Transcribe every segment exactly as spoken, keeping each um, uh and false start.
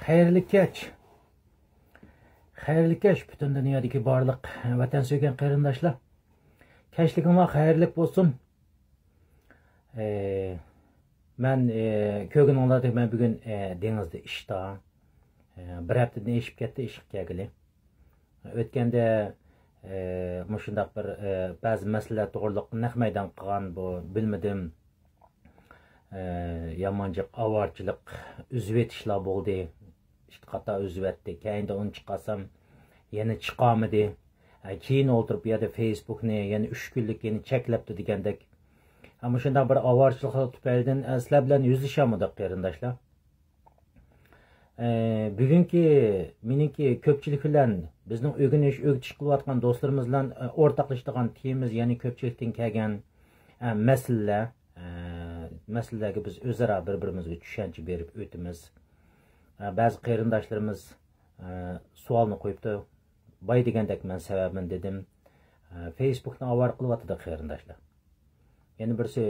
خەيرلىك كەچ. خەيرلىك كەچ پۈتۈن دۇنيادىكى بارلىق ۋەتەن سۆيگەن قېرىنداشلار. كەچلىكىڭلار خەيرلىك بولسۇن. ئى، مەن، ئى، كۆرگىنىڭلاردەك مەن بۈگۈن، ئى، دېڭىزدا ئىشتا. ئى، بىر ھەپتىدىن ئېشىپ كەتتى ئىشقا كەلگىلى. ئۆتكەندە، ئى، مۇشۇنداق بىر، ئى، بەزى مەسىلىلەر توغرىلىق نەق مەيدان قىلغان بۇ بىلمىدىم. ئى، يامان جىق ئاۋارىچىلىق ئۈزۈۋېتىشلار بولدى. ئىككى قاتا ئۈزۈۋەتتى. كەينىدە ئۇنى چىقارسام، يەنە چىقارمىدى. ئە، كېيىن ئولتۇرۇپ بۇ يەردە فېيسبۇكنى يەنە ئۈچ كۈنلۈك يەنە چەكلەپتۇ دېگەندەك. ئە، مۇشۇنداق بىر ئاۋارىچىلىقلار تۈپەيلىدىن، ئە، سىلەر بىلەن يۈزلىشەلمىدۇق، قېرىنداشلار. ئە، بۈگۈنكى مېنىڭكى كۆپچىلىك بىلەن بىزنىڭ ئۆگىنىش، ئۆگىتىش قىلىۋاتقان دوستلىرىمىز بىلەن، ئە، ئورتاقلىشىدىغان تېمىمىز، يەنى كۆپچىلىكتىن كەلگەن، ئە، مەسىلىلەر. ئە، مەسىلىلەرگە بىز ئۆزئارا بىر-بىرىمىزگە چۈشەنچە بېرىپ ئۆتىمىز. ئە، بەزى قېرىنداشلىرىمىز، ئە، سوئالنى قويۇپتۇ. باي دېگەندەك مەن سەۋەبىنى دېدىم. ئە، فېيسبۇكنى ئاۋارە قىلىۋاتىدۇ قېرىنداشلار. يەنە بىرسى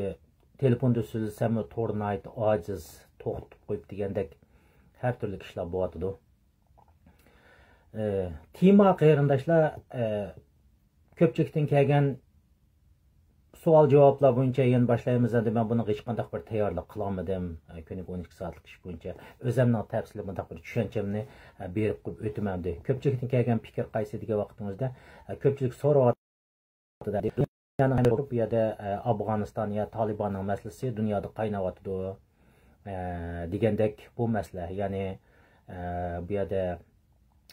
تېلېفوندا سۆزلىسەممۇ تور ناھايىتى ئاجىز، توختىتىپ قويۇپ دېگەندەك ھەر تۈرلۈك ئىشلار بولۇۋاتىدۇ. ئە، تېما قېرىنداشلار، ئە، كۆپچىلىكتىن كەلگەن سوئال-جاۋابلار بويىچە يەنە باشلايمىز. ئەمدى مەن بۇنىڭغا ھېچقانداق بىر تەييارلىق قىلالمىدىم. ئە، كۈنىگە ئون ئىككى سائەتلىك ئىش بويىچە ئۆزەمنىڭ تەپسىلىي مۇنداق بىر چۈشەنچەمنى، ئە، بېرىپ قويۇپ ئۆتىمەن ئەمدى. كۆپچىلىكتىن كەلگەن پىكىر قايسى دېگەن ۋاقتىڭىزدا، ئە، كۆپچىلىك سوراۋاتىدۇ. دۇنيانىڭ ھەممە بۇ يەردە، ئە، ئافغانىستان يا تالىباننىڭ مەسىلىسى دۇنيادا قايناۋاتىدۇ، ئە، دېگەندەك بۇ مەسىلە. يەنى، ئە، بۇ يەردە،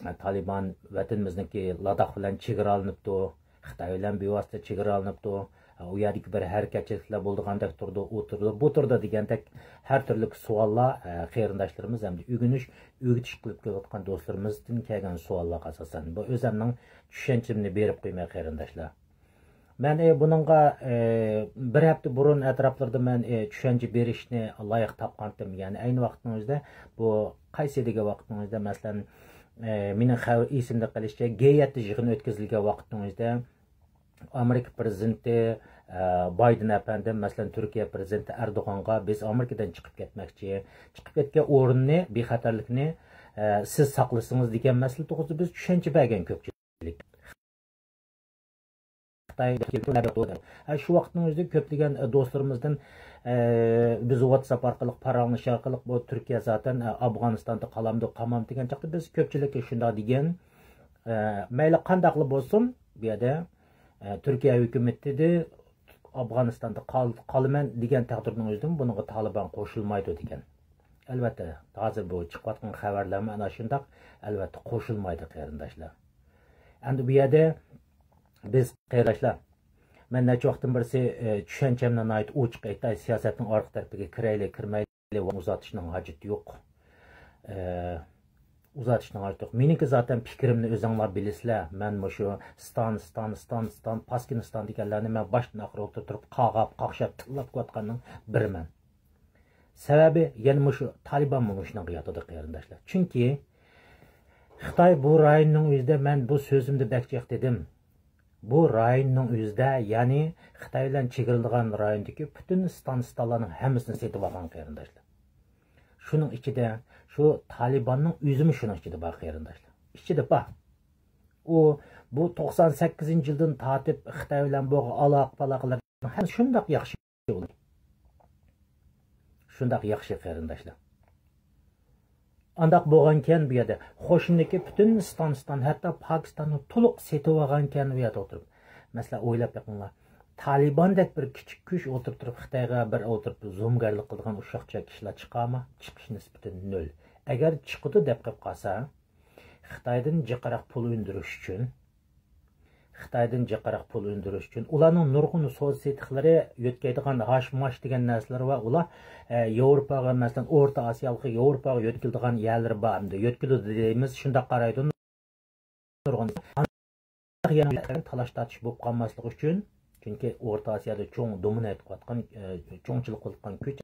ئە، تالىبان ۋەتىنىمىزنىڭكى لاداخ بىلەن چېگرالىنىپتۇ، خىتاي بىلەن بىۋاسىتە چېگرالىنىپتۇ، ئە، ئۇ يەردىكى بىر ھەرىكەتچىلىكلەر بولىدىغاندەك تۇرىدۇ، ئۇ تۇرىدۇ، بۇ تۇرىدۇ دېگەندەك ھەر تۈرلۈك سوئاللار، ئە، قېرىنداشلىرىمىز ھەمدە ئۆگىنىش، ئۆگىتىش قىلىپ كېلىۋاتقان دوستلىرىمىزدىن كەلگەن سوئاللارغا ئاساسەن. بۇ ئۆزەمنىڭ چۈشەنچەمنى بېرىپ قويماي، قېرىنداشلار. مەن، ئە، بۇنىڭغا، ئە، بىر ھەپتە بۇرۇن ئەتراپلىرىدا مەن، ئە، چۈشەنچە بېرىشنى لايىق تاپقانتىم. يەنى ئەينى ۋاقىتنىڭ ئۆزىدە بۇ قايسى دېگەن ۋاقىتنىڭ ئۆزىدە، مەسىلەن، ئە، مېنىڭ خەۋ-، ئېسىمدە قېلىشىچە، گې يەتتە يىغىنى ئۆتكۈزۈلگەن ۋاقىتنىڭ ئۆزىدە ئامېرىكا پىرېزىدېنتى، ئە، بايدېن ئەپەندىم، مەسىلەن، تۈركىيە پىرېزىدېنتى ئەردوغانغا بىز ئامېرىكىدىن چىقىپ كەتمەكچى، چىقىپ كەتكەن ئورۇننى، بىخەتەرلىكنى، ئە، سىز ساقلىسىڭىز دېگەن مەسىلە توغرىسىدا بىز چۈشەنچە بەرگەن كۆپچىلىك. خىتاي ھە، شۇ ۋاقىتنىڭ ئۆزىدە كۆپلىگەن، ئە، دوستلىرىمىزدىن، ئە، بىز ۋاتساپ ئارقىلىق پاراڭلىشىش ئارقىلىق بۇ تۈركىيە زاتەن، ئە، ئافغانىستاندا قالامدۇ، قالمامدۇ دېگەن چاغدا بىز كۆپچىلىككە شۇنداق دېگەن. ئە، مەيلى قانداقلا بولسۇن، بۇ يەردە، ئە، تۈركىيە ھۆكۈمىتىدە ئافغانىستاندا قال-، قالىمەن دېگەن تەقدىردىن ئۆزىدىن بۇنىڭغا تالىبان قوشۇلمايدۇ دېگەن. ئەلۋەتتە، ھازىر بۇ چىقىۋاتقان خەۋەرلەرمۇ ئەنە شۇنداق، ئەلۋەتتە، قوشۇلمايدۇ، قېرىنداشلار. ئەمدى بۇ يەردە بىز، قېرىنداشلار، مەن نەچچە ۋاقىتتىن بىرسى، ئە، چۈشەنچەمنى ناھايىتى ئوچۇق ئېيتاي، سىياسەتنىڭ ئارقا تەرىپىگە كىرەيلى، كىرمەيلى، ئۇزارتىشنىڭ ھاجىتى يوق. ئە، ئۇزارتىشنىڭ ھاجىتى يوق. مېنىڭكى زاتەن پىكرىمنى ئۆزۈڭلار بىلىسىلەر. مەن مۇشۇ ستان، ستان، ستان، ستان، پاسكىنىستان دېگەنلەرنى مەن باشتىن ئاخىر ئولتۇرۇپ تۇرۇپ قاغاپ، قاقشاپ، تىللاپ كېلىۋاتقاننىڭ بىرىمەن. سەۋەبى يەنە مۇشۇ تالىبانمۇ مۇشۇنىڭغا ياتىدۇ، قېرىنداشلار. چۈنكى خىتاي بۇ رايوننىڭ ئۆزىدە، مەن بۇ سۆزۈمدە بەك جىق دېدىم. بۇ رايوننىڭ ئۆزىدە، يەنى خىتاي بىلەن چېگرىلىغان رايوندىكى پۈتۈن ستان، ستانلارنىڭ ھەممىسىنى سېتىۋالغان، قېرىنداشلار. شۇنىڭ ئىچىدە شۇ تالىباننىڭ ئۆزىمۇ شۇنىڭ ئىچىدە بار، قېرىنداشلار. ئىچىدە بار. ئۇ بۇ توقسان سەككىزىنچى يىلدىن تارتىپ خىتاي بىلەن بولغان ئالاقە پالاقىلىرىنىڭ ھەممىسى شۇنداق ياخشى. شۇنداق ياخشى، قېرىنداشلار. ئانداق بولغانكەن بۇ يەردە قوشنىدىكى پۈتۈن ستان، ستان، ھەتتا پاكىستاننى تولۇق سېتىۋالغانكەن بۇ يەردە ئولتۇرۇپ. مەسىلەن، ئويلاپ بېقىڭلار. تالىباندەك بىر كىچىك كۈچ ئولتۇرۇپ تۇرۇپ، خىتايغا بىر ئولتۇرۇپ زومىگەرلىك قىلىدىغان ئۇششاق چاق كىشىلەر چىقارمۇ؟ چىقىش نىسبىتى نۆل. ئەگەر چىقىدۇ دەپ قېلىپ قالسا، خىتايدىن جىقراق پۇل ئۈندۈرۈش ئۈچۈن، خىتايدىن جىقراق پۇل ئۈندۈرۈش ئۈچۈن ئۇلارنىڭ نۇرغۇن سودا سېتىقلىرى، يۆتكەيدىغان ھاش ماش دېگەن نەرسىلىرى بار. ئۇلار، ئە، ياۋروپاغا، مەسىلەن، ئورتا ئاسىيالىققا، ياۋروپاغا يۆتكىلىدىغان يەرلىرى بار. ئەمدى يۆتكىلىدۇ دەيمىز، شۇنداق قارايدۇ نۇرغۇن. تالاش تارتىش بولۇپ قالماسلىقى ئۈچۈن، چۈنكى ئورتا ئاسىيادا چوڭ دومىنات قىلىۋاتقان، ئە، چوڭچىلىق قىلىۋاتقان كۈچ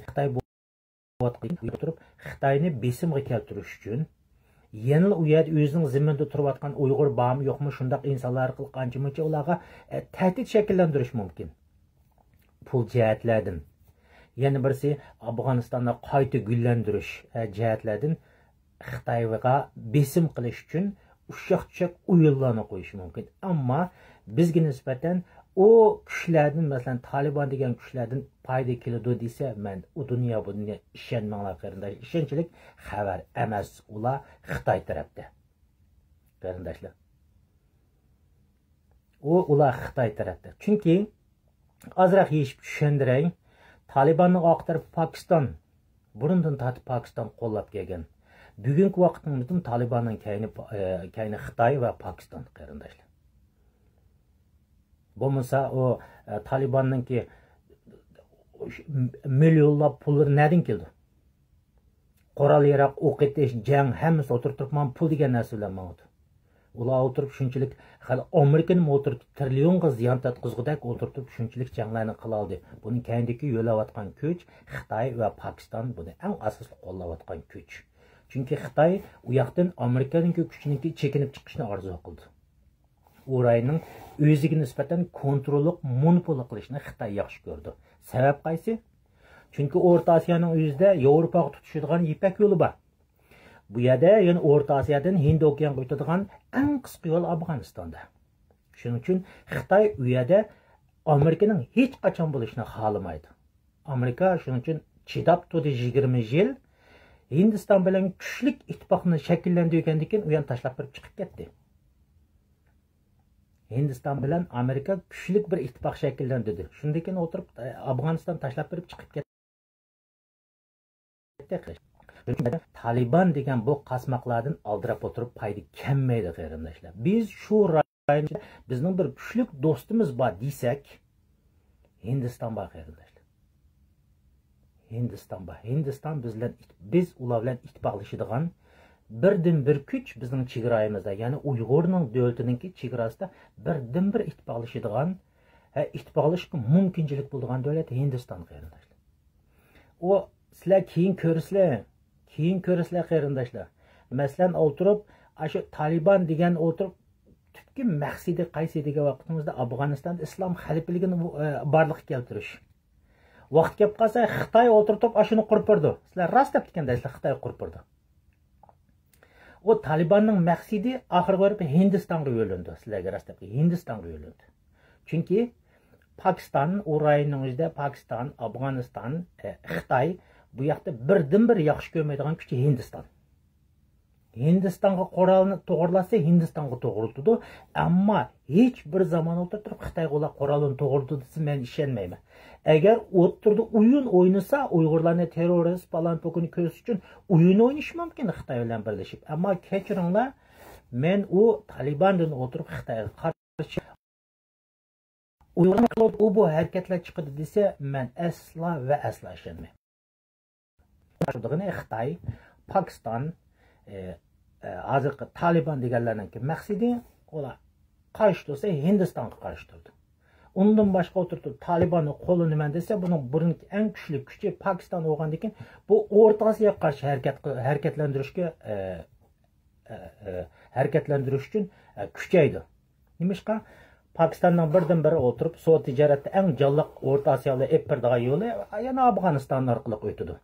خىتاي بولۇۋاتقان، تۇرۇپ خىتاينى بېسىمغا كەلتۈرۈش ئۈچۈن، يەنىلا ئۇ يەردە ئۆزىنىڭ زېمىنىدا تۇرۇۋاتقان ئۇيغۇر بارمۇ يوقمۇ، شۇنداق ئىنسانلار ئارقىلىق ئانچە مۇنچە ئۇلارغا، ئە، تەھدىت شەكىللەندۈرۈش مۇمكىن. پۇل جەھەتلەردىن. يەنە بىرسى، ئافغانىستاندا قايتا گۈللەندۈرۈش، ئە، جەھەتلەردىن خىتايغا بېسىم قىلىش ئۈچۈن ئۇششاق چۈشەك ئويۇنلارنى قويۇشى مۇمكىن. ئەمما بىزگە نىسبەتەن ئۇ كۈچلەردىن، مەسىلەن، تالىبان دېگەن كۈچلەردىن پايدا كېلىدۇ دېسە، مەن ئۇ دۇنيا، بۇ دۇنيا، ئىشەنمەڭلار قېرىنداش، ئىشەنچلىك خەۋەر ئەمەس. ئۇلار خىتاي تەرەپتە، قېرىنداشلار. ئۇ، ئۇلار خىتاي تەرەپتە. چۈنكى ئازراق يېشىپ چۈشەندۈرەي. تالىباننىڭ ئارقا تەرىپى پاكىستان. بۇرۇندىن تارتىپ پاكىستان قوللاپ كەلگەن. بۈگۈنكى ۋاقىتنىڭ پۈتۈن تالىباننىڭ كەينى، ئە، كەينى خىتاي ۋە پاكىستان، قېرىنداشلار. بولمىسا ئۇ، ئە، تالىباننىڭكى مىليونلاپ پۇللىرى نەدىن كېلىدۇ؟ قورال ياراق، ئوق ئېتىش، جەڭ، ھەممىسى ئولتۇرۇپ تۇرۇپ مانا پۇل دېگەن نەرسە بىلەن ماڭىدۇ. ئۇلار ئولتۇرۇپ شۇنچىلىك خەل-، ئامېرىكىنىمۇ ئولتۇرۇپ تىرىليونغا زىيان تارتقۇزغۇدەك ئولتۇرتۇپ شۇنچىلىك جەڭلەرنى قىلالدى. بۇنىڭ كەينىدىكى يۆلەۋاتقان كۈچ خىتاي ۋە پاكىستان، بۇنى ئەڭ ئاساسلىق قوللاۋاتقان كۈچ. چۈنكى خىتاي ئۇ ياقتىن ئامېرىكىنىڭكى كۈچىنىڭكى چېكىنىپ چىقىشىنى ئارزۇ قىلىدۇ. ئۇ رايوننىڭ ئۆزىگە نىسبەتەن كونتروللۇق، مونوپول قىلىشنى خىتاي ياخشى كۆرىدۇ. سەۋەب قايسى؟ چۈنكى ئورتا ئاسىيانىڭ ئۆزىدە ياۋروپاغا تۇتىشىدىغان يىپەك يولى بار. بۇ يەردە يەنە ئورتا ئاسىيادىن ھىند ئوكيانغا ئۆتىدىغان ئەڭ قىسقا يول ئافغانىستاندا. شۇنىڭ ئۈچۈن خىتاي ئۇ يەردە ئامېرىكىنىڭ ھېچقاچان بولۇشىنى خالىمايدۇ. ئامېرىكا شۇنىڭ ئۈچۈن چىداپ تۇردى يىگىرمە يىل. ھىندىستان بىلەن كۈچلۈك ئىتتىپاقنى شەكىللەندۈرگەندىن كېيىن ئۇ يەرنى تاشلاپ بېرىپ چىقىپ كەتتى. ھىندىستان بىلەن ئامېرىكا كۈچلۈك بىر ئىتتىپاق شەكىللەندۈردى. شۇندىن كېيىن ئولتۇرۇپ، ئە، ئافغانىستان تاشلاپ بېرىپ چىقىپ كەتتى. تالىبان دېگەن بۇ قاسماقلاردىن ئالدىراپ ئولتۇرۇپ پايدا كەلمەيدۇ، قېرىنداشلار. بىز شۇ رايوندا بىزنىڭ بىر كۈچلۈك دوستىمىز بار دېسەك، ھىندىستان بار، قېرىنداشلار. ھىندىستان بار. ھىندىستان بىز بىلەن، بىز ئۇلار بىلەن ئىتتىپاقلىشىدىغان بىردىنبىر كۈچ بىزنىڭ چېگرا رايونىمىزدا، يەنى ئۇيغۇرنىڭ دۆلىتىنىڭكى چېگراسىدا بىردىنبىر ئىتتىپاقلىشىدىغان، ھە، ئىتتىپاقلىشىشقا مۇمكىنچىلىك بولىدىغان دۆلەت ھىندىستان، قېرىنداشلار. ئۇ، سىلەر كېيىن كۆرىسىلەر، كېيىن كۆرىسىلەر، قېرىنداشلار. مەسىلەن، ئولتۇرۇپ، ئاشۇ تالىبان دېگەن ئولتۇرۇپ، تۈپكى مەقسىتى قايسى دېگەن ۋاقتىمىزدا ئافغانىستاندا ئىسلام خەلىپىلىكىنى، ئە، بارلىققا كەلتۈرۈش. ۋاقتى كەپ قالسا، خىتاي ئولتۇرۇپ ئاشۇنى قۇرۇپ بېرىدۇ. سىلەر راست دەپتىكەن دەيسىلەر، خىتاي قۇرۇپ بېرىدۇ. ئۇ تالىباننىڭ مەقسىتى ئاخىرىغا بېرىپ ھىندىستانغا يۆلىنىدۇ. سىلەرگە راست دەپ، ھىندىستانغا يۆلىنىدۇ. چۈنكى پاكىستان، ئۇ رايوننىڭ ئۆزىدە پاكىستان، ئافغانىستان، ئە، خىتاي، بۇ ياقتا بىردىنبىر ياخشى كۆرمەيدىغان كۈچى ھىندىستان. ھىندىستانغا قورالنى توغرىلاتسا، ھىندىستانغا توغرىلىتىدۇ. ئەمما ھېچ بىر زامان ئولتۇرۇپ خىتايغا ئۇلار قورالنى توغرىلىتىدۇ دېسە، مەن ئىشەنمەيمەن. ئەگەر ئوتتۇرىدا ئويۇن ئوينىسا، ئۇيغۇرلارنى تېررورىست، پالان پوكۇنى كۆرسىتىش ئۈچۈن ئويۇن ئوينىشى مۇمكىن خىتاي بىلەن بىرلىشىپ. ئەمما كەچۈرۈڭلار، مەن ئۇ تالىباندىن ئولتۇرۇپ خىتايغا قارشى ئۇيغۇرلار قىلىدۇ، ئۇ بۇ ھەرىكەتلەر چىقىدۇ دېسە، مەن ئەسلا ۋە ئەسلا ئىشەنمەيمەن. خىتاي، پاكىستان، ئە، ئە، ھازىرقى تالىبان دېگەنلەرنىڭكى مەقسىتى، ئۇلار قارشى تۇرسا، ھىندىستانغا قارشى تۇرىدۇ. ئۇندىن باشقا ئولتۇرۇپ تۇرۇپ، تالىباننى قوللىنىمەن دېسە، بۇنىڭ بۇرۇنقى ئەڭ كۈچلۈك كۈچى پاكىستان بولغاندىن كېيىن، بۇ ئورتا ئاسىياغا قارشى ھەرىكەت، ھەرىكەتلەندۈرۈشكە، ئە، ئە، ئە، ھەرىكەتلەندۈرۈش ئۈچۈن، ئە، كۈچەيدۇ. نېمىشقا؟ پاكىستاننىڭ بىردىنبىر ئولتۇرۇپ سودا تىجارەتتە ئەڭ جانلىق ئورتا ئاسىيا بىلەن ئېلىپ بېرىدىغان يولى يەنە ئافغانىستان ئارقىلىق ئۆتىدۇ.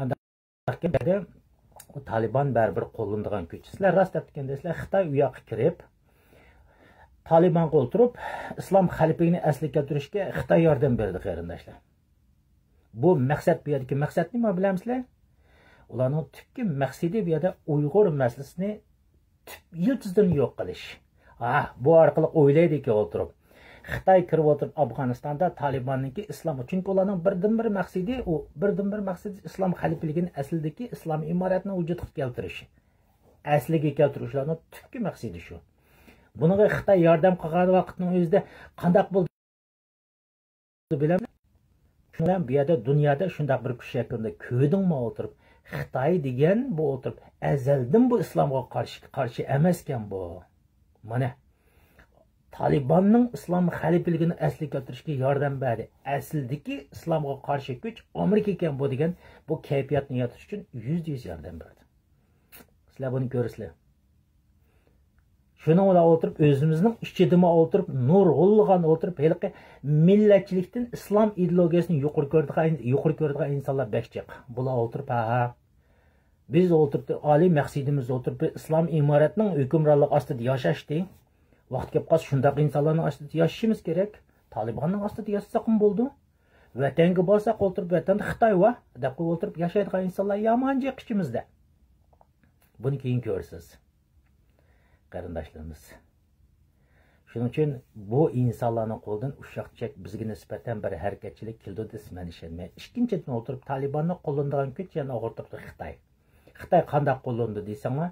ئانداق ئۇ تالىبان بەرىبىر قوللىنىدىغان كۈچ. سىلەر راست دەپتىكەن دەيسىلەر، خىتاي ئۇ ياققا كىرىپ، تالىبانغا ئولتۇرۇپ، ئىسلام خەلىپىلىكىنى ئەسلىگە كەلتۈرۈشكە خىتاي ياردەم بېرىدۇ، قېرىنداشلار. بۇ مەقسەت، بۇ يەردىكى مەقسەت نېمە، بىلەمسىلەر؟ ئۇلارنىڭ تۈپكى مەقسىتى بۇ يەردە ئۇيغۇر مەسىلىسىنى تۈپ يىلتىزىدىن يوق قىلىش. ھا، بۇ ئارقىلىق ئويلايدىكەن ئولتۇرۇپ. خىتاي كىرىپ ئولتۇرۇپ ئافغانىستاندا تالىباننىڭكى ئىسلام، چۈنكى ئۇلارنىڭ بىردىنبىر مەقسىتى، ئۇ بىردىنبىر مەقسىتى ئىسلام خەلىپىلىكىنى ئەسلىدىكى ئىسلام ئىمارەتنى ۋۇجۇدقا كەلتۈرۈش. ئەسلىگە كەلتۈرۈش ئۇلارنىڭ تۈپكى مەقسىتى شۇ. بۇنىڭغا خىتاي ياردەم قىلغان ۋاقىتنىڭ ئۆزىدە قانداق بولدى؟ بىلەمسىلەر؟ شۇنىڭ بىلەن بۇ يەردە دۇنيادا شۇنداق بىر كۈچ شەكلىدە كۆردۈڭمۇ ئولتۇرۇپ، خىتاي دېگەن بۇ ئولتۇرۇپ ئەزەلدىن بۇ ئىسلامغا قارشى، قارشى ئەمەسكەن بۇ. مانا، تالىباننىڭ ئىسلام خەلىپىلىكىنى ئەسلىگە كەلتۈرۈشكە ياردەم بەردى. ئەسلىدىكى ئىسلامغا قارشى كۈچ ئامېرىكا ئىكەن بۇ دېگەن بۇ كەيپىياتنى يارىتىش ئۈچۈن يۈزدە يۈز ياردەم بەردى. سىلەر بۇنى كۆرىسىلەر. شۇنىڭ بىلەن ئولتۇرۇپ ئۆزىمىزنىڭ ئىچىدىمۇ ئولتۇرۇپ نۇرغۇنلىغان ئولتۇرۇپ ھېلىقى مىللەتچىلىكتىن ئىسلام ئىدېئولوگىيەسىنى يۇقىرى كۆرىدىغان، يۇقىرى كۆرىدىغان ئىنسانلار بەك جىق. بۇلار ئولتۇرۇپ، ھە، ھە، بىز ئولتۇرۇپ، ئالىي مەقسىتىمىز ئولتۇرۇپ، بىر ئىسلام ئىمارەتنىڭ ھۆكۈمرانلىقى ئاستىدا ياشاشتى. ۋاقىت كېلىپ قالسا، شۇنداق ئىنسانلارنىڭ ئاستىدا ياشىشىمىز كېرەك. تالىباننىڭ ئاستىدا ياشىساقمۇ بولىدۇ. ۋەتەنگە بارساق، ئولتۇرۇپ، ۋەتەندە خىتاي بار دەپ قويۇپ ئولتۇرۇپ ياشايدىغان ئىنسانلار يامان جىق ئىچىمىزدە. بۇنى كېيىن كۆرىسىز، قېرىنداشلىرىمىز. شۇنىڭ ئۈچۈن بۇ ئىنسانلارنىڭ قولىدىن ئۇششاق چۈشەك بىزگە نىسبەتەن بىر ھەرىكەتچىلىك كېلىدۇ دەپ مەن ئىشەنمەيمەن. ئىككىنچىدىن، ئولتۇرۇپ تالىباننى قوللىنىدىغان كۈچ يەنە ئولتۇرۇپ خىتاي. خىتاي قانداق قوللىنىدۇ دېسەڭلار،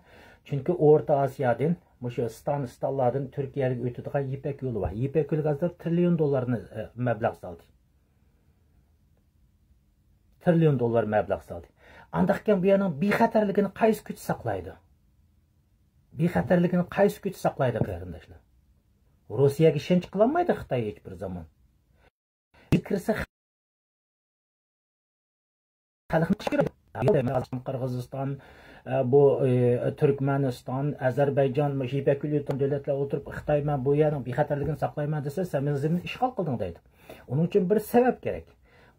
چۈنكى ئورتا ئاسىيادىن، مۇشۇ ئىستان، ئىستانلاردىن تۈركىيەگە ئۆتىدىغان يىپەك يولى بار. يىپەك يولىغا ھازىر تىرىليون دوللارنى، ئە، مەبلەغ سالدى. تىرىليون دوللار مەبلەغ سالدى. ئانداقكەن بۇ يەرنىڭ بىخەتەرلىكىنى قايسى كۈچ ساقلايدۇ؟ بىخەتەرلىكىنى قايسى كۈچ ساقلايدۇ، قېرىنداشلار؟ روسىيەگە ئىشەنچ قىلالمايدۇ خىتاي ھېچ بىر زامان. كىرسە خەلقنى چىقىرىدۇ. قىرغىزىستان، ئە، بۇ، ئە، تۈركمەنىستان، ئەزەربەيجان، مۇشۇ يىپەك يولى يۈرگەن دۆلەتلەر ئولتۇرۇپ، خىتاي، مەن بۇ يەرنىڭ بىخەتەرلىكىنى ساقلايمەن دېسە، سەن مېنىڭ زېمىنىمنى ئىشغال قىلدىڭ دەيدۇ. ئۇنىڭ ئۈچۈن بىر سەۋەب كېرەك.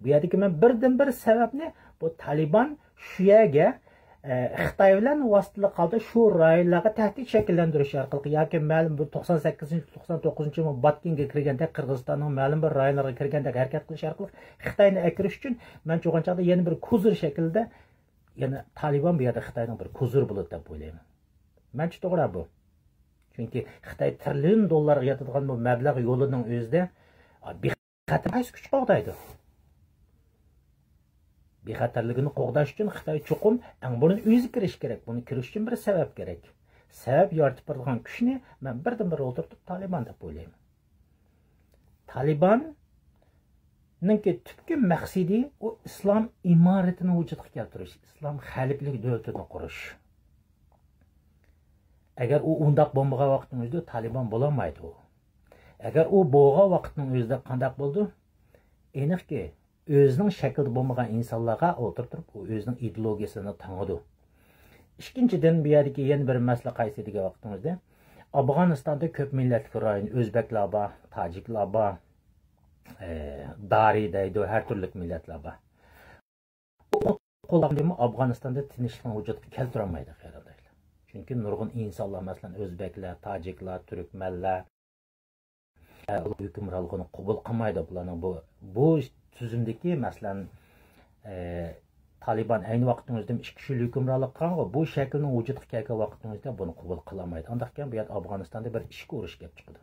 بۇ يەردىكى مەن بىردىنبىر سەۋەبنى، بۇ تالىبان شۇ يەرگە، ئە، خىتاي بىلەن ۋاسىتىلىك ھالدا شۇ رايونلارغا تەھدىت شەكىللەندۈرۈش ئارقىلىق ياكى مەلۇم بىر توقسان سەككىزىنچى، توقسان توققۇزىنچى يىل باتكېنگە كىرگەندەك، قىرغىزىستاننىڭ مەلۇم بىر رايونلىرىغا كىرگەندەك ھەرىكەت قىلىش ئارقىلىق خىتاينى ئەكىرىش ئۈچۈن مەن چوقۇنچاقتا يەنە بىر كوزىر شەكلىدە، يەنە تالىبان بۇ يەردە خىتاينىڭ بىر كوزىرى بولىدۇ دەپ ئويلايمەن. مەنچە توغرا بۇ. چۈنكى خىتاي تىرىليون دوللارغا يېتىدىغان بۇ مەبلەغ يولىنىڭ ئۆزىدە، ئا، بىخەتەر قايسى كۈچ قوغدايدۇ؟ بىخەتەرلىكىنى قوغداش ئۈچۈن خىتاي چوقۇم ئەڭ بۇرۇن ئۆزى كىرىشى كېرەك. بۇنى كىرىش ئۈچۈن بىر سەۋەب كېرەك. سەۋەب يارىتىپ بېرىدىغان كۈچنى مەن بىردىنبىر ئولتۇرتۇپ تالىبان دەپ ئويلايمەن. تالىباننىڭكى تۈپكى مەقسىتى ئۇ ئىسلام ئىمارىتىنى ۋۇجۇدقا كەلتۈرۈش، ئىسلام خەلىپىلىك دۆلىتىنى قۇرۇش. ئەگەر ئۇ ئۇنداق بولمىغان ۋاقىتنىڭ ئۆزىدە تالىبان بولالمايدۇ. ئەگەر ئۇ بولغان ۋاقىتنىڭ ئۆزىدە قانداق بولىدۇ؟ ئېنىقكى، ئۆزىنىڭ شەكلىدە بولمىغان ئىنسانلارغا ئولتۇرۇپ تۇرۇپ، ئۇ ئۆزىنىڭ ئىدېئولوگىيىسىنى تاڭىدۇ. ئىككىنچىدىن، بۇ يەردىكى يەنە بىر مەسىلە قايسى دېگەن ۋاقتىمىزدا، ئافغانىستاندا كۆپ مىللەتلىك رايون، ئۆزبەكلەر بار، تاجىكلار بار، ئە، دارى دەيدۇ، ھەر تۈرلۈك مىللەتلەر بار. بۇ قوللاندىمۇ ئافغانىستاندا تىنچلىقنى ۋۇجۇدقا كەلتۈرەلمەيدۇ، قېرىنداشلار. چۈنكى نۇرغۇن ئىنسانلار، مەسىلەن، ئۆزبەكلەر، تاجىكلار، تۈركمەنلەر، ئە، ئۇلار ھۆكۈمرانلىقىنى قوبۇل قىلمايدۇ. بۇلارنىڭ بۇ، بۇ تۈزۈمدىكى، مەسىلەن، ئە، تالىبان ئەينى ۋاقىتنىڭ ئۆزىدە ئىككى يىل ھۆكۈمرانلىق قىلغانغۇ، بۇ شەكىلنىڭ ۋۇجۇدقا كەلگەن ۋاقىتنىڭ ئۆزىدە بۇنى قوبۇل قىلالمايدۇ. ئانداقكەن بۇ يەردە ئافغانىستاندا بىر ئىچكى ئۇرۇش كەپ چىقىدۇ.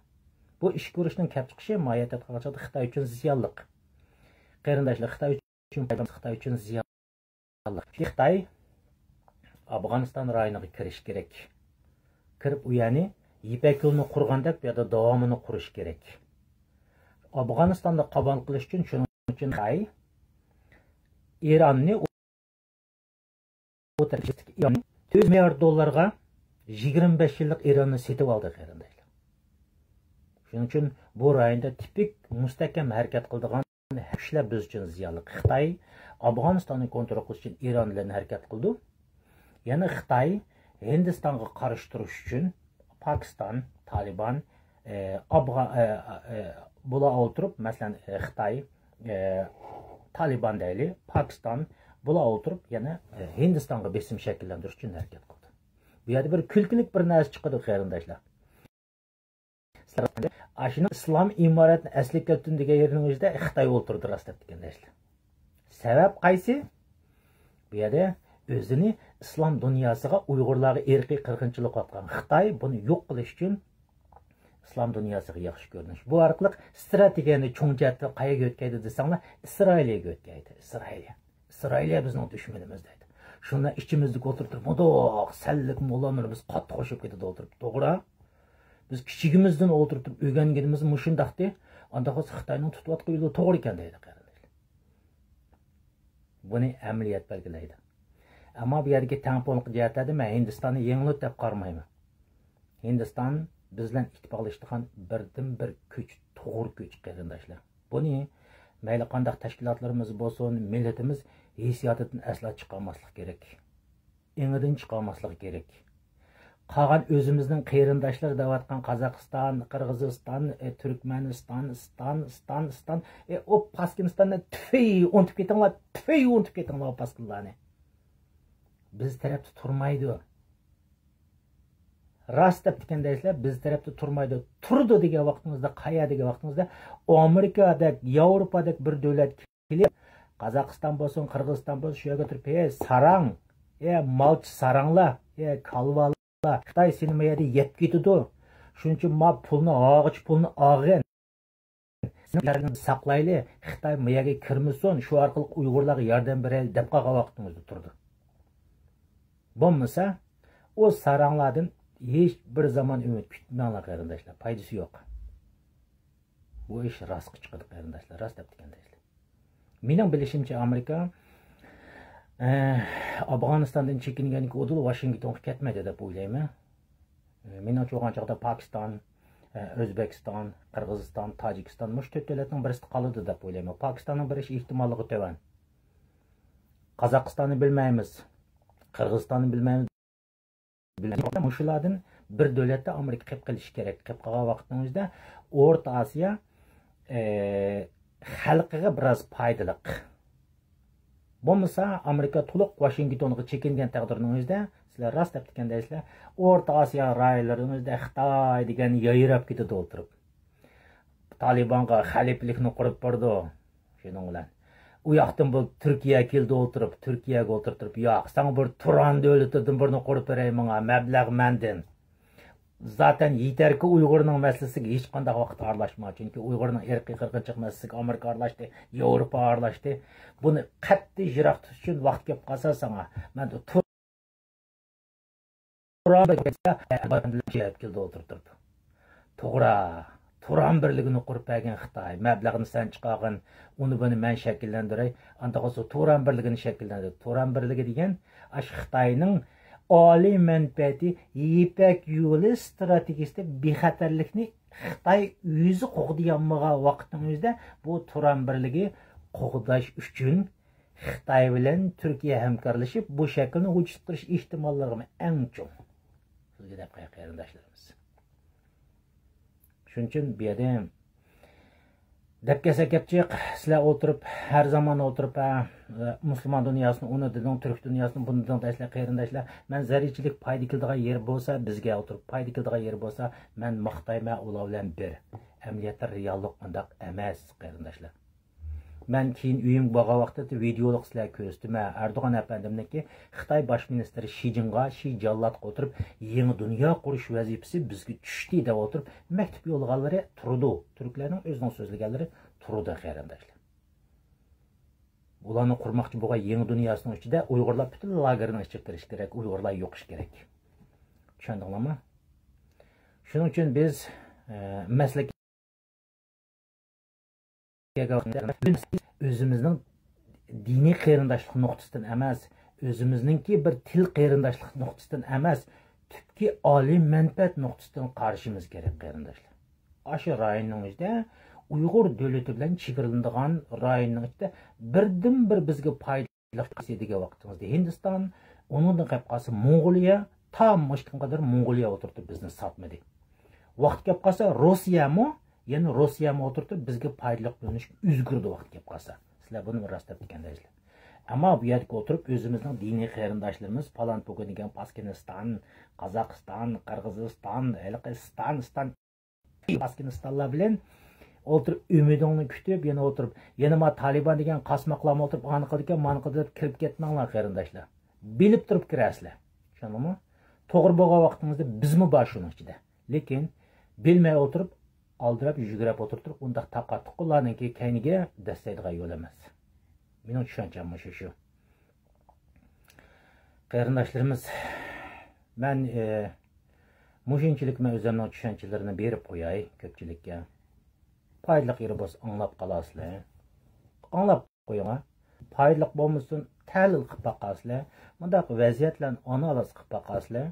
بۇ ئىچكى ئۇرۇشنىڭ كەپ چىقىشى ماھىيەتتە ئېيتقان چاغدا خىتاي ئۈچۈن زىيانلىق. قېرىنداشلار، خىتاي ئۈچۈن، خىتاي ئۈچۈن زىيانلىق. خىتاي ئافغانىستان رايونىغا كىرىش كېرەك. كىرىپ ئۇ يەرنى يىپەك يولىنى قۇرغاندەك بۇ يەردە داۋامىنى قۇرۇش كېرەك. ئافغانىستاندا قامال قىلىش ئۈچۈن، شۇنىڭ ئۈچۈن خىتاي ئىراننى، ئۇ تەرەپتىكى ئىراننى تۆت مىليارد دوللارغا يىگىرمە بەش يىللىق ئىراننى سېتىپ ئالدى، قېرىنداشلار. شۇنىڭ ئۈچۈن بۇ رايوندا تىپىك مۇستەھكەم ھەرىكەت قىلىدىغان كۈچلەر بىز ئۈچۈن زىيانلىق. خىتاي ئافغانىستاننى كونترول قىلىش ئۈچۈن ئىران بىلەن ھەرىكەت قىلىدۇ. يەنە خىتاي ھىندىستانغا قارشى تۇرۇش ئۈچۈن پاكىستان، تالىبان، ئە، ئافغان، ئە، ئە، بۇلار ئولتۇرۇپ، مەسىلەن، ئە، خىتاي، ئە، تالىبان دەيلى، پاكىستان، بۇلار ئولتۇرۇپ يەنە، ئە، ھىندىستانغا بېسىم شەكىللەندۈرۈش ئۈچۈن ھەرىكەت قىلدى. بۇ يەردە بىر كۈلكىلىك بىر نەرسە چىقىدۇ، قېرىنداشلار. ئاشۇنىڭ ئىسلام ئىمارەتنى ئەسلىگە كەلتۈردى دېگەن يېرىنىڭ ئۆزىدە خىتاي ئولتۇردى راست دەپتىكەن دەيسىلەر. سەۋەب قايسى؟ بۇ يەردە ئۆزىنى ئىسلام دۇنياسىغا، ئۇيغۇرلارغا ئىرقىي قىرغىنچىلىق قىلىۋاتقان خىتاي بۇنى يوق قىلىش ئۈچۈن ئىسلام دۇنياسىغا ياخشى كۆرۈنۈش. بۇ ئارقىلىق ئىستراتېگىيەنى چوڭ جەھەتتە قەيەرگە يۆتكەيدۇ دېسەڭلار، ئىسرائىلىيەگە يۆتكەيدۇ. ئىسرائىلىيە. ئىسرائىلىيە بىزنىڭ دۈشمىنىمىز دەيدۇ. شۇنداق ئىچىمىزدىكى ئولتۇرۇپ تۇرۇپ، مۇنداق سەللىك موللامۇ بىز قاتتىق قوشۇپ كېتىدۇ ئولتۇرۇپ، توغرا. بىز كىچىكىمىزدىن ئولتۇرۇپ تۇرۇپ ئۆگەنگىنىمىز مۇشۇنداقتى. ئانداق بولسا خىتاينىڭ تۇتۇۋاتقان يولى توغرا ئىكەن دەيدۇ، قېرىنداشلار. بۇنى ئەمەلىيەت بەلگىلەيدۇ. ئەمما بۇ يەردىكى تەڭپۇڭلۇق جەھەتلەردە مەن ھىندىستاننى يېڭىلىدى دەپ قارىمايمەن. ھىندىستان بىز بىلەن ئىتتىپاقلىشىدىغان بىردىنبىر كۈچ، توغرا كۈچ، قېرىنداشلار. بۇنى مەيلى قانداق تەشكىلاتلىرىمىز بولسۇن، مىللىتىمىز ھېسسىياتىدىن ئەسلا چىقارماسلىق كېرەك. ئېڭىدىن چىقارماسلىق كېرەك. قالغان ئۆزىمىزنىڭ قېرىنداشلىرى دەۋاتقان قازاقىستان، قىرغىزىستان، ئى، تۈركمەنىستان، ئىستان، ئىستان، ئىستان، ئى، ئۇ پاسكىنىستاننى تۈفەي ئۇنتۇپ كېتىڭلار، تۈفەي ئۇنتۇپ كېتىڭلار ئۇ پاسكىنلارنى. بىز تەرەپتە تۇرمايدۇ. راست دەپتىكەن دەيسىلەر، بىز تەرەپتە تۇرمايدۇ. تۇرىدۇ دېگەن ۋاقتىڭىزدا، قايا دېگەن ۋاقتىڭىزدا، ئامېرىكادەك، ياۋروپادەك بىر دۆلەت كېلىپ، قازاقىستان بولسۇن، قىرغىزىستان بولسۇن، شۇ يەرگە تۇرۇپ، ھەي ساراڭ، ھەي مالچى ساراڭلار، ھەي كالۋالار، خىتاي سېنى ما يەردە يەپ كېتىدۇ. شۇنىڭ ئۈچۈن ما پۇلنى، ھاغىچ پۇلنى ئاغىن. سېنىڭ يەرلىرىڭنى ساقلايلى، خىتاي ما يەرگە كىرمىسۇن، شۇ ئارقىلىق ئۇيغۇرلارغا ياردەم بېرەيلى دەپ قالغان ۋاقتىڭىزدا تۇرىدۇ. بولمىسا، ئۇ ساراڭلاردىن ھېچ بىر زامان ئۈمىد كۈتمەڭلار، قېرىنداشلار، پايدىسى يوق. بۇ ئىش راستقا چىقىدۇ، قېرىنداشلار، راست دەپتىكەن دەيسىلەر. مېنىڭ بىلىشىمچە، ئامېرىكا، ئە، ئافغانىستاندىن چېكىنگەندىكىن ئۇدۇل ۋاشىنگتونغا كەتمەيدۇ دەپ ئويلايمەن. ئە، مېنىڭچە، بولغان چاغدا پاكىستان، ئە، ئۆزبېكىستان، قىرغىزىستان، تاجىكىستان، مۇشۇ تۆت دۆلەتنىڭ بىرسىدە قالىدۇ دەپ ئويلايمەن. پاكىستاننىڭ بېرىش ئېھتىماللىقى تۆۋەن. قازاقىستاننى بىلمەيمىز. قىرغىزىستاننى بىلمەيمىز. مۇشۇلاردىن بىر دۆلەتتە ئامېرىكا قېلىپ قېلىشى كېرەك. قېلىپ قالغان ۋاقىتنىڭ ئۆزىدە ئورتا ئاسىيا، ئى، خەلقىگە بىراز پايدىلىق. بولمىسا، ئامېرىكا تولۇق ۋاشىنگتونغا چېكىنگەن تەقدىرنىڭ ئۆزىدە، سىلەر راست دەپتىكەن دەيسىلەر، ئورتا ئاسىيا رايونلىرىنىڭ ئۆزىدە خىتاي دېگەن يايراپ كېتىدۇ ئولتۇرۇپ. تالىبانغا خەلىپىلىكنى قۇرۇپ بارىدۇ. شۇنىڭ بىلەن ئۇ ياقتىن بۇ تۈركىيە كېلىدۇ ئولتۇرۇپ، تۈركىيەگە ئولتۇرتۇرۇپ، ياق، ساڭا بىر تۇران دۆلىتىدىن بىرنى قۇرۇپ بېرەي ماڭا، مەبلەغ مەندىن. زاتەن يېتەركى ئۇيغۇرنىڭ مەسىلىسىگە ھېچقانداق ۋاقىتتا ئارىلاشما. چۈنكى ئۇيغۇرنىڭ ئىرقىي قىرغىنچىلىق مەسىلىسىگە ئامېرىكا ئارىلاشتى، ياۋروپا ئارىلاشتى. بۇنى قەتئىي يىراق تۇتۇش ئۈچۈن ۋاقىت كەپ قالسا ساڭا، مەن تۇران بىر كەلدى ئولتۇرتۇرۇپ. توغرا، تۇران بىرلىكىنى قۇرۇپ بەرگەن خىتاي، مەبلەغنى سەن چىقارغىن، ئۇنى بۇنى مەن شەكىللەندۈرەي. ئانداق بولسا تۇران بىرلىكىنى شەكىللەندۈر. تۇران بىرلىكى دېگەن ئاشۇ خىتاينىڭ ئالىي مەنپەئەتى، يىپەك يولى ستراتېگىيىسىدە بىخەتەرلىكنى خىتاي ئۆزى قوغدىيالمىغان ۋاقىتنىڭ ئۆزىدە بۇ تۇران بىرلىكى قوغداش ئۈچۈن خىتاي بىلەن تۈركىيە ھەمكارلىشىپ، بۇ شەكىلنى ۋۇجۇدقا كېلتۈرۈش ئېھتىماللىقىمۇ ئەڭ چوڭ. سىزگە دەپ قوياي، قېرىنداشلىرىمىز. شۇنىڭ ئۈچۈن بۇ يەردە دەپ كەلسە گەپ جىق، سىلەر ئولتۇرۇپ، ھەر زامان ئولتۇرۇپ، ھە، مۇسۇلمان دۇنياسىنى ئۇنى دېدىڭ، تۈرك دۇنياسىنى بۇنى دېدىڭ دەيسىلەر، قېرىنداشلار. مەن زەررىچىلىك پايدا كېلىدىغان يېرى بولسا، بىزگە ئولتۇرۇپ پايدا كېلىدىغان يېرى بولسا، مەن ماختايمەن ئۇلار بىلەن بىر. ئەمەلىيەتتە رېئاللىق ئۇنداق ئەمەس، قېرىنداشلار. مەن كېيىن ئۆيۈمگە بارغان ۋاقىتتا ۋىدېئولۇق سىلەرگە كۆرسىتىمەن. ئەردوغان ئەپەندىمنىڭكى خىتاي باش مىنىستىرى شى جىنغا، شى جاللاتقا ئولتۇرۇپ، يېڭى دۇنيا قۇرۇش ۋەزىپىسى بىزگە چۈشتى دەپ ئولتۇرۇپ مەكتۇپ يوللىغانلىرى تۇرىدۇ. تۈركلەرنىڭ ئۆزىنىڭ سۆزلىگەنلىرى تۇرىدۇ، قېرىنداشلار. ئۇلارنىڭ قۇرماقچى بولغان يېڭى دۇنياسىنىڭ ئىچىدە ئۇيغۇرلار پۈتۈن لاگېرنىڭ ئىچىگە كىرىشى كېرەك، ئۇيغۇرلار يوق ئىش كېرەك. چۈشەندىڭلارمۇ؟ شۇنىڭ ئۈچۈن بىز، ئە، مەسىلە ئۆزىمىزنىڭ دىنىي قېرىنداشلىق نۇقتىسىدىن ئەمەس، ئۆزىمىزنىڭكى بىر تىل قېرىنداشلىق نۇقتىسىدىن ئەمەس، تۈپكى ئالىي مەنپەئەت نۇقتىسىدىن قارىشىمىز كېرەك، قېرىنداشلار. ئاشۇ رايوننىڭ ئۆزىدە ئۇيغۇر دۆلىتى بىلەن چېگرىلىنىدىغان رايوننىڭ ئىچىدە بىردىنبىر بىزگە پايدا دېگەن ۋاقتىڭىزدا ھىندىستان، ئۇنىڭدىن قېلىپ قالسا موڭغۇلىيە، تا مۇشۇ كۈنگە قەدەر موڭغۇلىيە ئولتۇرتۇپ بىزنى ساتمىدى. ۋاقىت كەپ قالسا روسىيەمۇ، يەنە روسىيەمۇ ئولتۇرتۇپ بىزگە پايدىلىق بىلىنىشكە ئۈلگۈردى ۋاقىت كەپ قالسا. سىلەر بۇنى راست دەپتىكەن دەيسىلەر. ئەمما بۇ يەردىكى ئولتۇرۇپ ئۆزىمىزنىڭ دىنىي قېرىنداشلىرىمىز پالان پوكان دېگەن پاكىستان، قازاقىستان، قىرغىزىستان، ھېلىقى ستان، ستان، ئافغانىستانلار بىلەن ئولتۇرۇپ ئۈمىدىڭنى كۈتۈپ، يەنە ئولتۇرۇپ، يەنە ما تالىبان دېگەن قاسماقلارمۇ ئولتۇرۇپ، ئانا قىلىدىكەن، مانا قىلىدۇ دەپ كىرىپ كەتمەڭلار، قېرىنداشلار. بىلىپ تۇرۇپ كىرەسىلەر. چۈشەندىڭمۇ؟ توغرا بولغان ۋاقتىڭىزدا بىزمۇ بار شۇنىڭ ئىچىدە. لېكىن بىلمەي ئولتۇرۇپ، ئالدىراپ، يۈگرەپ ئولتۇرۇپ تۇرۇپ، ئۇنداق تاقا تۇققۇلارنىڭكى كەينىگە دەسسەيدىغان يول ئەمەس. مېنىڭ چۈشەنچەم مۇشۇ، شۇ. قېرىنداشلىرىمىز، مەن، ئى، مۇشۇنچىلىك مەن ئۆزۈمنىڭ چۈشەنچىلىرىنى بېرىپ قوياي كۆپچىلىككە. پايدىلىق يېرى بولسا ئاڭلاپ قالارسىلەر. ئاڭلاپ قويۇڭا. پايدىلىق بولمىسۇن، تەھلىل قىلىپ باقارسىلەر. مۇنداق ۋەزىيەتلەرنى ئانالىز قىلىپ باقارسىلەر.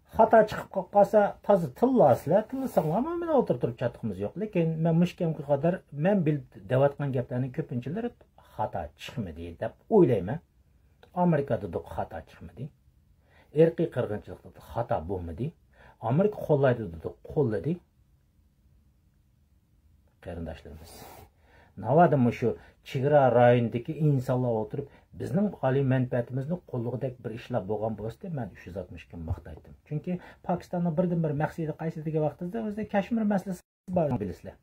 خاتا چىقىپ قالسا تازا تىللارسىلەر، تىللىساڭلارمۇ مېنى ئولتۇرتۇرۇپ چاتىقىمىز يوق. لېكىن مەن مۇشۇ كەمگە قەدەر مەن بىلىپ دەۋاتقان گەپلەرنىڭ كۆپىنچىلىرى خاتا چىقمىدى دەپ ئويلايمەن. ئامېرىكا دېدۇق، خاتا چىقمىدى. ئىرقىي قىرغىنچىلىق دېدۇق، خاتا بولمىدى. ئامېرىكا قوللايدۇ دېدۇق، قوللىدى. قېرىنداشلىرىمىز، ناۋادا مۇشۇ چېگرا رايونىدىكى ئىنسانلار ئولتۇرۇپ، بىزنىڭ ئالىي مەنپەئەتىمىزنى قوللىغۇدەك بىر ئىشلار بولغان بولسىدى، مەن ئۈچ يۈز ئاتمىش كۈن ماختايتتىم. چۈنكى پاكىستاننىڭ بىردىنبىر مەقسىتى قايسى دېگەن ۋاقتىدا، ئۆزىدە كەشمىر مەسىلىسى بار، بىلىسىلەر.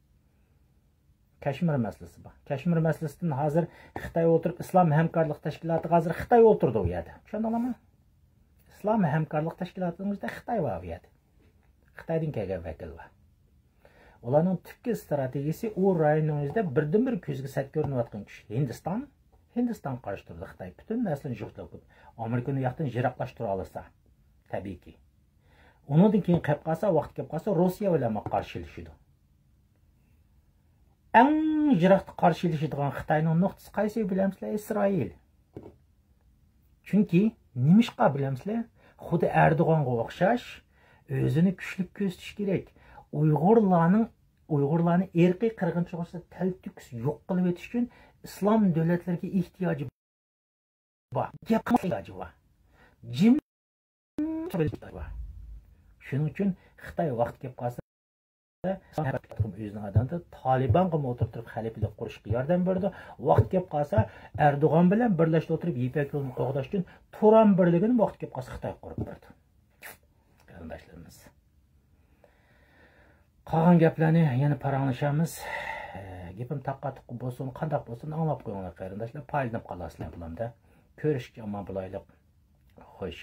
كەشمىر مەسىلىسى بار. كەشمىر مەسىلىسىدىن ھازىر خىتاي ئولتۇرۇپ، ئىسلام ھەمكارلىق تەشكىلاتىغا ھازىر خىتاي ئولتۇرىدۇ ئۇ يەردە. چۈشەندىڭلارمۇ؟ ئىسلام ھەمكارلىق تەشكىلاتىنىڭ ئۆزىدە خىتاي بار ئۇ يەردە. خىتايدىن كەلگەن ۋەكىل بار. ئۇلارنىڭ تۈپكى ئىستراتېگىيىسى ئۇ رايوننىڭ ئۆزىدە بىردىنبىر كۆزگە سەت كۆرۈنۈۋاتقان كۈچ ھىندىستان. ھىندىستانغا قارشى تۇرىدۇ خىتاي. پۈتۈن نەرسىنى يوقىتىپ، ئامېرىكىنى ئۇ ياقتىن يىراقلاشتۇرالىسا، تەبىئىيكى. ئۇنىڭدىن كېيىن قېلىپ قالسا، ۋاقىت كېلىپ قالسا، روسىيە بىلەن قارشىلىشىدۇ. ئەڭ يىراقتا قارشىلىشىدىغان خىتاينىڭ نۇقتىسى قايسى بىلەمسىلەر؟ ئىسرائىل. چۈنكى نېمىشقا بىلەمسىلەر؟ خۇددى ئەردوغانغا ئوخشاش ئۆزىنى كۈچلۈك كۆرسىتىش كېرەك. ئۇيغۇرلارنىڭ، ئۇيغۇرلارنى ئىرقىي قىرغىنچىلىق ئۈستىدە تەلتۆكۈس يوق قىلىۋېتىش ئۈچۈن ئىسلام دۆلەتلىرىگە ئېھتىياجى بار. گەپ قىلماسلىق ئېھتىياجى بار. جىم تۇرۇش ئېھتىياجى بار. شۇنىڭ ئۈچۈن خىتاي ۋاقتى كېلىپ قالسا، ئۆزىنىڭ ئادەمدە تالىبانغىمۇ ئولتۇرتۇرۇپ خەلىپىلىك قۇرۇشقا ياردەم بېرىدۇ. ۋاقتى كېلىپ قالسا، ئەردوغان بىلەن بىرلەشتە ئولتۇرۇپ يىپەك يولىنى قوغداش ئۈچۈن تۇران بىرلىكىنى ۋاقتى كېلىپ قالسا خىتايغا قۇرۇپ بېرىدۇ. قېرىنداشلىرىمىز. قالغان گەپلەرنى يەنە پاراڭلىشارمىز. گېپىم تاققا تۇققا بولسۇن، قانداق بولسۇن، ئاڭلاپ قويۇڭلار قېرىنداشلار، پايدىلىنىپ قالارسىلەر بۇلامدا. كۆرۈشكىچە ئامان بولايلۇق. خوش.